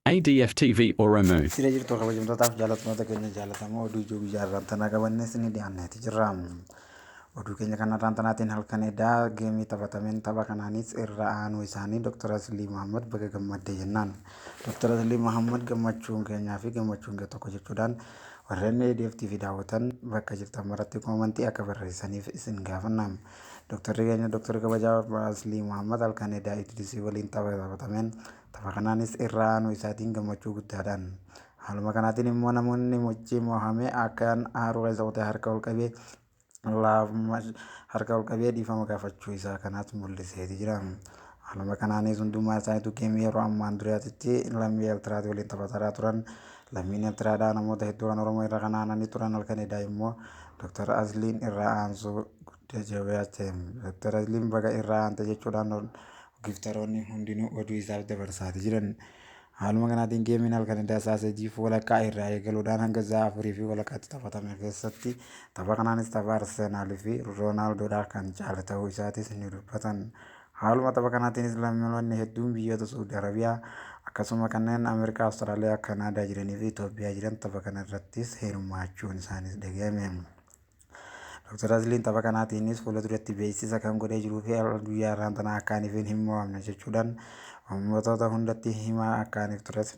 ADF TV Oromoo. Siree jirtu kabajamtootaaf jaallatamtoota keenya jaallatamoo oduu ijoo guyyaa har'aan tanaa qabannes ni dhiyaanneeti jirra. Oduu keenya kan har'aan tanaatiin halkan edaa geemii taphatameen tapha kanaanis irra aanuu isaanii Dr. Aslii Mahammad baga gammadde jennaan. Dr. Aslii Mahammad gammachuun keenyaa fi gammachuun kee tokko jechuudhaan warreen ADF TV daawwatan bakka jirtan maratti koomantii akka barreessaniif isin gaafanna. Doktarri keenya Dr. Kabajaa Aslii Mahammad halkan edaa Idrisii waliin tapha taphatameen tapha kanaanis irra aanuu isaatiin gammachuu guddaadhaan. Haaluma kanaatiin immoo namoonni mochii mo'ame akkaan aaruu keessa kutee harka ol qabee harka ol qabee dhiifama gaafachuu isaa kanaas mul'iseeti jira. Haaluma kanaanis hundumaa isaaniitu geemii yeroo ammaan duraatitti lammii Eertiraati waliin taphataa turan. Lammiin Eertiraadhaa namoota hedduu kan Oromoo irra kan aananii turan halkan edaa immoo Dr. Asliin irraa aansuu guddaa jabeesse. Dr. Asliin baga irraa aante jechuudhaan giftaroonni hundinuu oduu isaaf dabarsaati jiran. Haaluma kanaatiin geemiin halkan edaa sa'a 3:30 irraa eegaluudhaan hanga sa'a 4:30tti taphatame keessatti tapha kanaanis tapha Arsenaalii fi Roonaaldoodhaa kan caale ta'uu isaatis ni dubbatan. Haaluma tapha kanaatiinis lammiiwwan hedduun biyyoota Suudi Arabiyaa akkasuma kanneen Ameerikaa, Awustiraaliyaa, Kanaadaa jiranii fi Itoophiyaa jiran tapha kana irrattis hirmaachuun isaanis dhagahame. Dr. Asliin tapha kanaatiinis fuula duratti beeksisa kan godhee jiruu fi guyyaa har'aan tana akkaaniif hin mo'amne jechuudhaan uummattoota hundatti himaa akkaaniif tures.